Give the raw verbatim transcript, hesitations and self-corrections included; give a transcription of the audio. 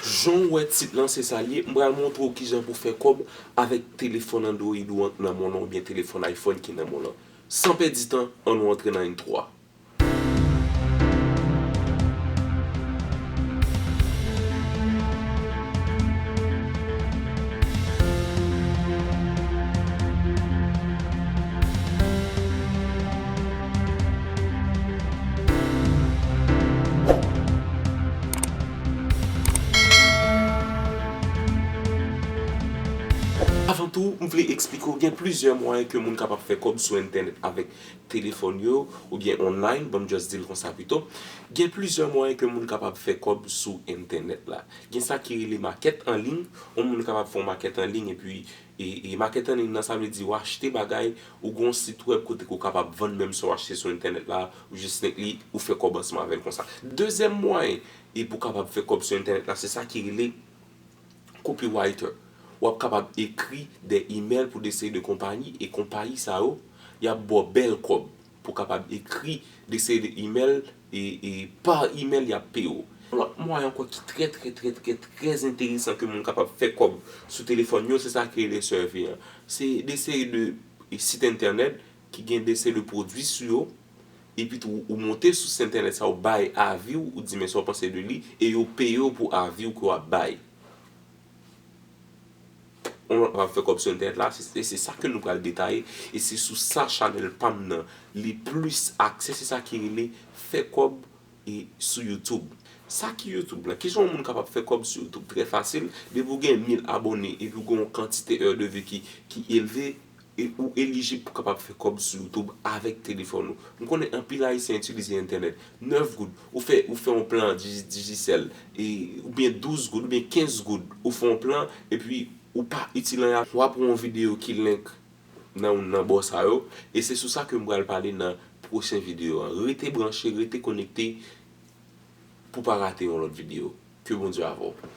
Jan w wè tit lan se sa l ye, m pral montre w kijan pou fè kòb avèk telefòn Android ou an nan men w lan oubyen telefòn iPhone ki nan men w lan. San pèdi tan, ann nou antre nan intro a. Avan tou, m vle eksplike w gen plizyè mwayen ke moun kapab fè kòb sou entènèt avèk telefòn yo, oubyen online, ban m just di l konsa pito. Gen plizyè mwayen ke moun kapab fè kòb sou entènèt la. Gen sa ki rele makèt an liy, yon moun kapab fè yon makèt an liy epi e, e makèt an liy nan, sa vle di w achte bagay, ou gen yon sit wèb kote ke w kapab vann menm sa w achte sou entènèt la, ou jis link li, ou fè kòb ansanm avè l konsa. Dezyèm mwayen e pou w kapab fè kòb sou entènèt la, se sa ki rele copywriter. W ap kapab ekri de imèl pou de seri de konpayi, e konpayi sa yo, y ap ba w bèl kòb pou w kapab ekri de seri de imèl, e, e pa imèl y ap peye w. Yon lòt mwayen ankò ki trè, trè, trè, trè, trè enteresan ke moun kapab fè kòb sou telefòn yo, se sa ki rele survey an. Se de seri de, e, sit entènèt ki gen de seri de pwodui sou yo, epi tou ou monte sou sit entènèt sa, ou bay avi w, ou di men sa w panse de li, e yo peye w pou avi w ke w ap bay. Yon lòt mwayen fè kòb sou entènèt la, se, se, se sa ke nou pral detaye, e se sou sa chanèl pa m nan li plis akse, se sa ki rele fè kòb e sou YouTube. Sa ki YouTube la? Kijan yon moun kapab fè kòb sou YouTube? Trè fasil. Depi w gen mil abòne epi w gen yon kantite heure de vue ki, ki elve, e ou elijib pou kapab fè kòb sou YouTube avèk telefòn ou. M konnen anpil Ayisyen itilize entènèt. Nèf goud, ou fè, ou fè yon plan Digi-, Digicel, e, oubyen douz goud, oubyen kenz goud, ou fè yon plan, epi ou pa itil anyen. W ap wè yon videyo ki link nan youn nan bò sa yo, e se sou sa ke m pral pale nan pwochen videyo an. Rete branche, rete konekte pou pa rate yon lòt videyo. Ke Bondye avè w.